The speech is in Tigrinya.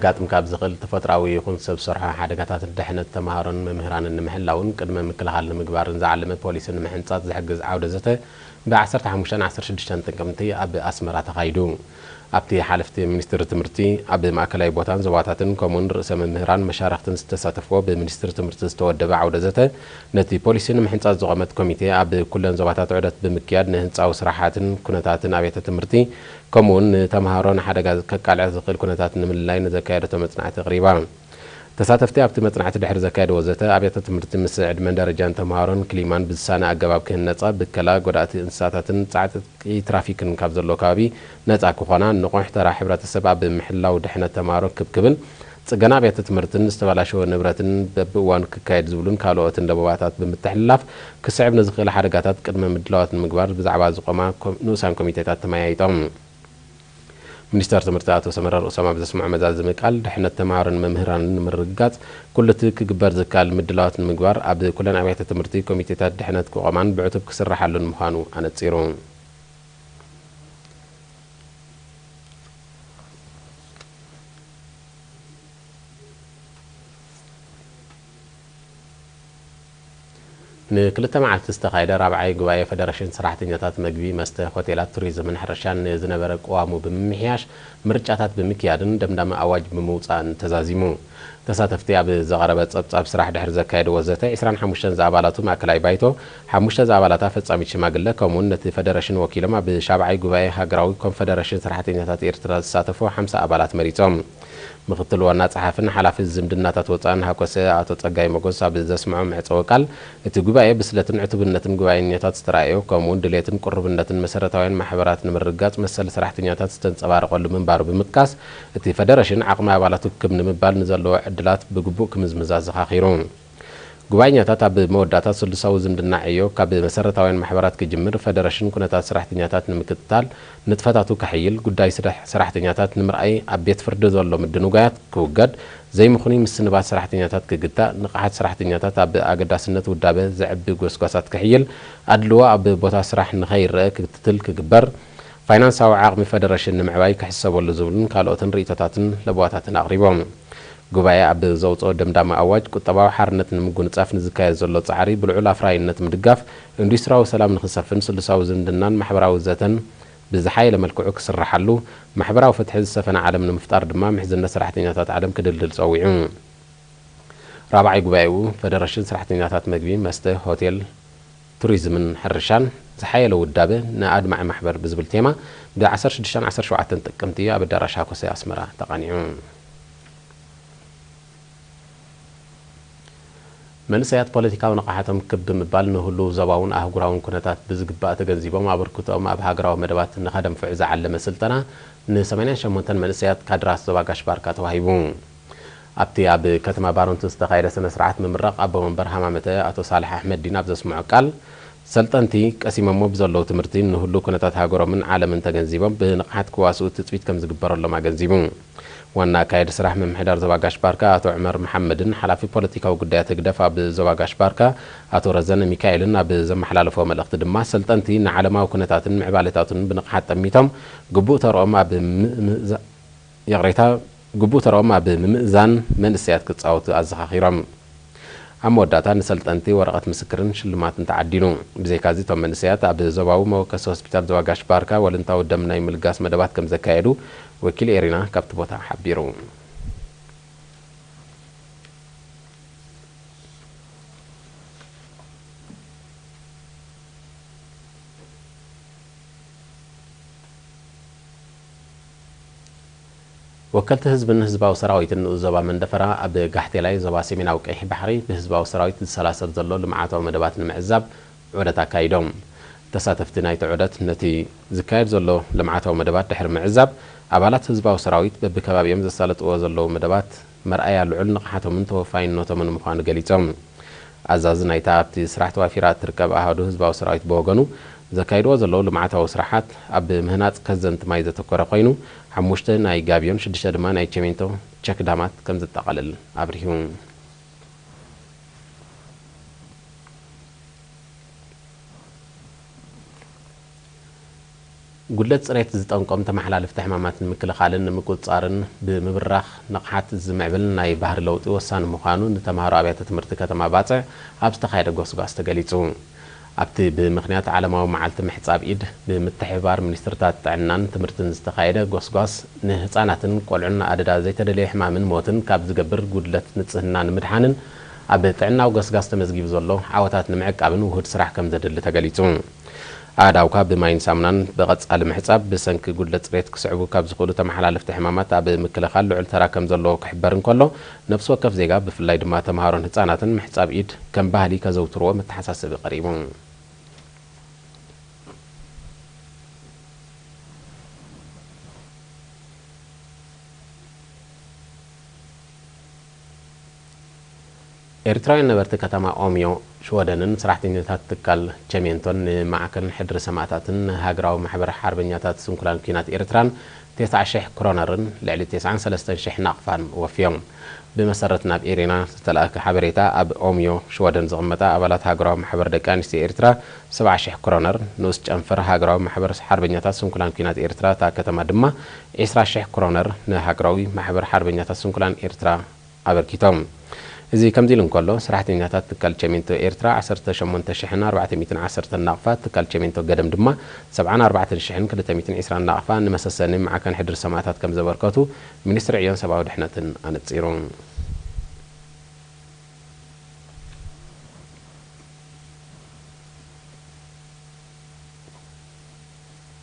ጋጥም ካብ ዝኽእል ተፈጥራዊ ይኹን ሰብ ሰርሖ ሓደጋታት ድሕነት ተምሃሮን መምህራንን ንምሕላውን ቅድመ ምክልኻል ንምግባርን ዝዓለመ ፖሊሲ ንምሕንጻጽ ዝሕግዝ ዓውደ ዘተ ብ ዓሰርተ ሓሙሽተን ዓሰርተ ሽዱሽተን ጥቅምቲ ኣብ ኣስመራ ተኻይዱ። ኣብቲ ሓለፍቲ ሚኒስትሪ ትምህርቲ ኣብ ማእከላይ ቦታን ዞባታትን ከምኡውን ርእሰ መምህራን መሻርኽትን ዝተሳተፍዎ ብሚኒስትሪ ትምህርቲ ዝተወደበ ዓውደ ዘተ ነቲ ፖሊሲ ንምሕንጻጽ ዝቖመት ኮሚቴ ኣብ ኩለን ዞባታት ዑደት ብምክያድ ንህንጻዊ ስራሓትን ኩነታትን ኣብያተ ትምህርቲ ከምኡውን ንተምሃሮ ንሓደጋ ከቃልዕ ዝኽእል ኩነታት ንምልላይ ንዘካየደቶ መጽናዕቲ ኣቕሪባ። ተሳተፍቲ ኣብቲ መጽናዕቲ ድሕሪ ዘካየድዎ ዘተ ኣብያተ ትምህርቲ ምስ ዕድመን ደረጃን ተምሃሮን ክሊማን ብዝሳነ ኣገባብ ክህነጻ፣ ብከላ፣ ጎዳእቲ እንስሳታትን ጻዕቂ ትራፊክን ካብ ዘለዎ ከባቢ ነጻ ክኾና፣ ንቑሕ ተራ ሕብረተሰብ ኣብ ምሕላው ድሕነት ተምሃሮ ክብክብን ጽገና ኣብያተ ትምህርትን ዝተበላሸወ ንብረትን በብእዋኑ ክካየድ ዝብሉን ካልኦትን ለበዋታት ብምትሕልላፍ ክስዕብ ንዝኽእል ሓደጋታት ቅድመ ምድላዋት ንምግባር ብዛዕባ ዝቖማ ኮም-፣ ንኡሳን ኮሚቴታት ተመያይጦም። ሚኒስተር ትምህርቲ ኣቶ ሰመረ ርእሶም ኣብ ዘስምዖ መዛዘሚ ቃል፣ ድሕነት ተምሃሮን መምህራንን ንምርግጋጽ ኩሉ እቲ ክግበር ዝከኣል ምድላዋት ንምግባር ኣብ ኩለን ኣብያተ ትምህርቲ ኮሚቴታት ድሕነት ክቖማን ብዕቱብ ክስርሓሉን ምዃኑ ኣነጺሩ። ንክልተ መዓልቲ ዝተኻየደ ራብዓይ ጉባኤ ፈደረሽን ሰራሕተኛታት መግቢ፣ መስተ፣ ሆቴላት፣ ቱሪዝምን ሕርሻን ንዝነበረ ቅዋሙ ብምምሕያሽ ምርጫታት ብምክያድን ደምዳሚ ኣዋጅ ብምውፃእን ተዛዚሙ። ተሳተፍቲ ኣብ ዘቐረበ ፀብፃብ ስራሕ ድሕሪ ዘካየድዎ ዘተ፣ ዕስራን ሓሙሽተን ዝኣባላቱ ማእከላይ ባይቶ፣ ሓሙሽተ ዝኣባላታ ፈጻሚት ሽማግለ፣ ከምኡውን ነቲ ፈደረሽን ወኪሎም ኣብ ሻብዓይ ጉባኤ ሃገራዊ ኮንፈደረሽን ሰራሕተኛታት ኤርትራ ዝሳተፉ ሓምሳ ኣባላት መሪጾም። ምክትል ዋና ጸሓፍን ሓላፊ ዝምድናታት ወጻእን ሃኮሰ ኣቶ ጸጋይ መጎስ ኣብ ዘስምዖ መዕጸዊ ቃል፣ እቲ ጉባኤ ብስለትን ዕቱብነትን ጉባኤኛታት ዝተራእዮ፣ ከምኡውን ድሌትን ቅሩብነትን መሰረታውያን ማሕበራት ንምርግጋጽ መሰል ሰራሕተኛታት ዝተንጸባረቐሉ ምንባሩ ብምጥቃስ፣ እቲ ፈደረሽን ዓቕሚ ኣባላቱ ክብ ንምባል ንዘለዎ ዕድላት ብግቡእ ክምዝምዝ ኣዘኻኺሩ። ጉባኤኛታት ኣብ መወዳእታ ስሉሳዊ ዝምድና ዕዮ ካብ መሰረታውያን ማሕበራት ክጅምር፣ ፈደረሽን ኩነታት ሰራሕተኛታት ንምክትታል ንጥፈታቱ ከሕይል፣ ጉዳይ ስራሕ ሰራሕተኛታት ንምርኣይ ኣብ ቤት ፍርዲ ዘሎ ምድንጓያት ክውገድ፣ ዘይምኽኑይ ምስንባት ሰራሕተኛታት ክግታእ፣ ንቕሓት ሰራሕተኛታት ኣብ ኣገዳስነት ውዳበ ዘዕቢ ጎስጓሳት ክሕይል፣ ኣድልዎ ኣብ ቦታ ስራሕ ንኸይረአ ክትትል ክግበር፣ ፋይናንሳዊ ዓቕሚ ፈደረሽን ንምዕባይ ክሕሰበሉ ዝብሉን ካልኦትን ርእይቶታትን ለበዋታትን ኣቕሪቦም። ጉባኤ ኣብ ዘውፅኦ ደምዳሚ ኣዋጅ፣ ቁጠባዊ ሓርነት ንምጉንፃፍ ንዝካየድ ዘሎ ፃዕሪ ብልዑል ኣፍራይነት ምድጋፍ፣ ኢንዱስትሪያዊ ሰላም ንክሰፍን፣ ስሉሳዊ ዝምድናን ማሕበራዊ ዘተን ብዝሓየለ መልክዑ ክስርሓሉ፣ ማሕበራዊ ፍትሒ ዝሰፈነ ዓለም ንምፍጣር ድማ ምሕዝነት ሰራሕተኛታት ዓለም ክድልድል ፀዊዑ። ራብዓይ ጉባኤኡ ፈደረሽን ሰራሕተኛታት መግቢ፣ መስተ፣ ሆቴል፣ ቱሪዝምን ሕርሻን ዝሓየለ ውዳበ ንኣድማዒ ማሕበር ብዝብል ቴማ ብ ዓሰርተ ሽዱሽተን ዓሰርተ ሸውዓተን ጥቅምቲ ኣብ ኣዳራሽ ሃኮሰ ኣስመራ ተቓኒዑ። መንእሰያት ፖለቲካዊ ንቕሓቶም ክብ ብምባል ንህሉው ዞባውን ኣህጉራውን ኩነታት ብዝግባእ ተገንዚቦም ኣበርክቶኦም ኣብ ሃገራዊ መደባት ንኸደንፍዑ ዝዓለመ ስልጠና ን ሰማንያን ሸሞንተን መንእሰያት ካድራት ዞባ ጋሽ ባርካ ተዋሂቡ። ኣብቲ ኣብ ከተማ ባሮንቱ ዝተኻየደ ስነ ስርዓት ምምራቕ ኣቦ መንበር ሃማመተ ኣቶ ሳልሕ ኣሕመዲን ኣብ ዘስምዖ ቃል፣ ሰልጠንቲ ቀሲሞሞ ብዘለዉ ትምህርቲ ንህሉው ኩነታት ሃገሮምን ዓለምን ተገንዚቦም ብንቕሓት ክዋስኡ ትጽቢት ከም ዝግበረሎም ኣገንዚቡ። ዋና ኣካየዲ ስራሕ ምምሕዳር ዞባ ጋሽ ባርካ ኣቶ ዑመር መሓመድን ሓላፊ ፖለቲካዊ ጉዳያት ህግደፍ ኣብ ዞባ ጋሽ ባርካ ኣቶ ረዘነ ሚካኤልን ኣብ ዘመሓላለፍዎ መልእኽቲ ድማ፣ ሰልጠንቲ ንዓለማዊ ኩነታትን ምዕባሌታቱን ብንቕሓት ጠሚቶም ግቡእ ተርኦም ኣብ ምእምዛ-፣ ይቕሬታ፣ ግቡእ ተርኦም ኣብ ምምእዛን መንእሰያት ክጻወቱ ኣዘኻኺሮም። ኣብ መወዳእታ ንሰልጠንቲ ወረቐት ምስክርን ሽልማትን ተዓዲሉ። ብዘይካዚ እቶም መንእሰያት ኣብ ዞባዊ መወከሲ ሆስፒታል ዞባ ጋሽ ባርካ ወለንታዊ ደም ናይ ምልጋስ መደባት ከም ዘካየዱ ወኪል ኤሪና ካብቲ ቦታ ሓቢሩ። ወከልቲ ህዝብን ህዝባዊ ሰራዊትን ንኡስ ዞባ መንደፈራ ኣብ ጋሕቴላይ ዞባ ሰሜናዊ ቀይሕ ባሕሪ ብህዝባዊ ሰራዊት ዝሰላሰል ዘሎ ልምዓታዊ መደባት ንምዕዛብ ዑደት ኣካይዶም። ተሳተፍቲ ናይቲ ዑደት ነቲ ዝካየድ ዘሎ ልምዓታዊ መደባት ድሕሪ ምዕዛብ፣ ኣባላት ህዝባዊ ሰራዊት በብከባቢኦም ዘሳለጥዎ ዘለዉ መደባት መርኣያ ልዑል ንቕሓቶምን ተወፋይነቶምን ምዃኑ ገሊጾም። ኣዛዚ ናይታ ኣብቲ ስራሕ ተዋፊራ እትርከብ ኣሃዱ ህዝባዊ ሰራዊት ብወገኑ፣ ዘካይድዎ ዘለዉ ልምዓታዊ ስራሓት ኣብ ምህናጽ ከዘንቲ ማይ ዘተኮረ ኮይኑ፣ ሓሙሽተ ናይ ጋብዮን ሽዱሽተ ድማ ናይ ቸሜንቶ ቸክ ዳማት ከም ዘጠቓልል ኣብሪሁ። ጉድለት ፅሬት ዝጠንቆም ተመሓላለፍቲ ሕማማት ንምክልኻልን ንምቁፅፃርን ብምብራኽ ንቕሓት ዝምዕብል ናይ ባህሪ ለውጢ ወሳኒ ምዃኑ ንተምሃሮ ኣብያተ ትምህርቲ ከተማ ባፅዕ ኣብ ዝተኻየደ ጎስጓስ ተገሊፁ። ኣብቲ ብምኽንያት ዓለማዊ መዓልቲ ምሕፃብ ኢድ ብምትሕብባር ሚኒስትርታት ጥዕናን ትምህርትን ዝተኻየደ ጎስጓስ ንህፃናትን ቆልዑን ኣደዳ ዘይተደለየ ሕማምን ሞትን ካብ ዝገብር ጉድለት ንፅህና ንምድሓንን ኣብ ጥዕናዊ ገስጋስ ተመዝጊቡ ዘሎ ዓወታት ንምዕቃብን ውሁድ ስራሕ ከም ዘድሊ ተገሊፁ። ኣእዳውካ ብማይን ሳሙናን ብቐጻሊ ምሕጻብ ብሰንኪ ጉድለት ጽሬት ክስዕቡ ካብ ዝኽእሉ ተመሓላለፍቲ ሕማማት ኣብ ምክልኻል ልዑል ተራ ከም ዘለዎ ክሕበር እንከሎ፣ ነፍሲ ወከፍ ዜጋ ብፍላይ ድማ ተምሃሮን ህጻናትን ምሕጻብ ኢድ ከም ባህሊ ከዘውትርዎ መተሓሳሰቢ ቀሪቡ። ኤርትራውያን ነበርቲ ከተማ ኦምዮ ሽወደንን ሰራሕተኛታት ትካል ቸሜንቶን ንማዕከን ሕድሪ ሰማእታትን ሃገራዊ ማሕበር ሓርበኛታት ስንኩላን ኲናት ኤርትራን ተስዓ ሽሕ ክሮነርን ልዕሊ ተስዓን ሰለስተን ሽሕ ናቕፋን ወፍዮም። ብመሰረት ናብ ኤሬና ዝተላእከ ሓበሬታ፣ ኣብ ኦምዮ ሽወደን ዝቕመጣ ኣባላት ሃገራዊ ማሕበር ደቂ ኣንስትዮ ኤርትራ ሰብዓ ሽሕ ክሮነር፣ ንኡስ ጨንፈር ሃገራዊ ማሕበር ሓርበኛታት ስንኩላን ኲናት ኤርትራ እታ ከተማ ድማ ዒስራ ሽሕ ክሮነር ንሃገራዊ ማሕበር ሓርበኛታት ስንኩላን ኤርትራ ኣበርኪቶም። እዚ ከምዚ ኢሉ እንከሎ፣ ሰራሕተኛታት ትካል ቸሜንቶ ኤርትራ ዓሰርተ ሸሞንተ ሽሕን ኣርባዕተ ሚእትን ዓሰርተን ናቕፋ፣ ትካል ቸሜንቶ ገደም ድማ ሰብዓን ኣርባዕተን ሽሕን ክልተ ሚእትን ዕስራን ናቕፋ ንመሰሰኒ ማዕከን ሕድሪ ሰማእታት ከም ዘበርከቱ ሚኒስትሪ ዕዮን ሰብኣዊ ድሕነትን ኣነጺሩ።